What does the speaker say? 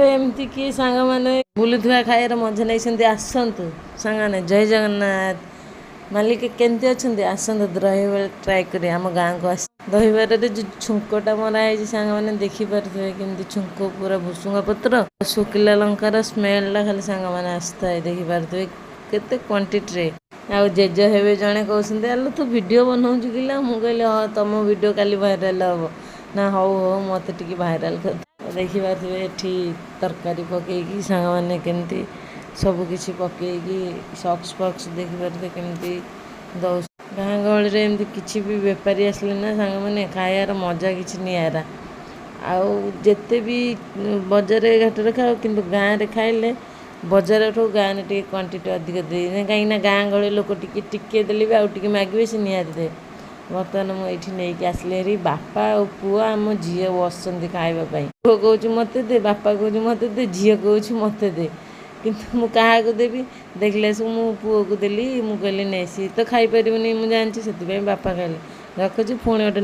ଏମିତି କିଏ ସାଙ୍ଗମାନେ ବୁଲୁଥିବା ଖାଇବାର ମଜା ନେଇଛନ୍ତି? ଆସନ୍ତୁ ସାଙ୍ଗମାନେ। ଜୟ ଜଗନ୍ନାଥ। ମାଲିକ କେମିତି ଅଛନ୍ତି? ଆସନ୍ତୁ ଦହିବରା ଟ୍ରାଏ କରି ଆମ ଗାଁକୁ ଆସ। ଦହିବରାରେ ଯେଉଁ ଛୁଙ୍କଟା ମରା ହେଇଛି, ସାଙ୍ଗମାନେ ଦେଖିପାରୁଥିବେ କେମିତି ଛୁଙ୍କ, ପୁରା ଭୁସୁଙ୍ଗା ପତ୍ର, ଶୁଖିଲା ଲଙ୍କାର ସ୍ମେଲଟା ଖାଲି ସାଙ୍ଗମାନେ ଆସିଥାଏ। ଦେଖିପାରୁଥିବେ କେତେ କ୍ୱାଣ୍ଟିଟିରେ। ଆଉ ଜେଜେ ହେବେ ଜଣେ, କହୁଛନ୍ତି, "ଆଲୋ, ତୁ ଭିଡ଼ିଓ ବନଉଛୁ କିଲୋ?" ମୁଁ କହିଲି, "ହଁ, ତମ ଭିଡ଼ିଓ କାଲି ଭାଇରାଲ ହବ।" ନା, "ହଉ ହଉ, ମୋତେ ଟିକେ ଭାଇରାଲ କରିଦେ।" ଦେଖିପାରୁଥିବେ ଏଠି ତରକାରୀ ପକେଇକି ସାଙ୍ଗମାନେ କେମିତି ସବୁ କିଛି ପକେଇକି, ସକ୍ସ ଫକ୍ସ ଦେଖିପାରୁଥିବେ କେମିତି ଦଉ। ଗାଁ ଗହଳିରେ ଏମିତି କିଛି ବି ବେପାରୀ ଆସିଲେ ନା ସାଙ୍ଗମାନେ, ଖାଇବାର ମଜା କିଛି ନିଆରା। ଆଉ ଯେତେ ବି ବଜାରରେ ଘାଟରେ ଖାଅ, କିନ୍ତୁ ଗାଁରେ ଖାଇଲେ ବଜାରଠୁ ଗାଁରେ ଟିକେ କ୍ୱାଣ୍ଟିଟି ଅଧିକ ଦେଇ, କାହିଁକିନା ଗାଁ ଗହଳି ଲୋକ ଟିକେ ଟିକେ ଦେଲେ ବି ଆଉ ଟିକେ ମାଗିବେ, ସେ ନିହାତି ଦେବେ। ବର୍ତ୍ତମାନ ମୁଁ ଏଇଠି ନେଇକି ଆସିଲି ହେରି। ବାପା ଆଉ ପୁଅ, ଆମ ଝିଅ ବସିଛନ୍ତି ଖାଇବା ପାଇଁ। ପୁଅ କହୁଛି ମୋତେ ଦେ, ବାପା କହୁଛି ମୋତେ ଦେ, ଝିଅ କହୁଛି ମୋତେ ଦେ, କିନ୍ତୁ ମୁଁ କାହାକୁ ଦେବି? ଦେଖିଲେ ସବୁ ମୁଁ ପୁଅକୁ ଦେଲି। ମୁଁ କହିଲି ନେ, ସିଏ ତ ଖାଇପାରିବନି ମୁଁ ଜାଣିଛି, ସେଥିପାଇଁ ବାପା ଖାଇଲେ। ରଖୁଛି, ପୁଣି ଗୋଟେ।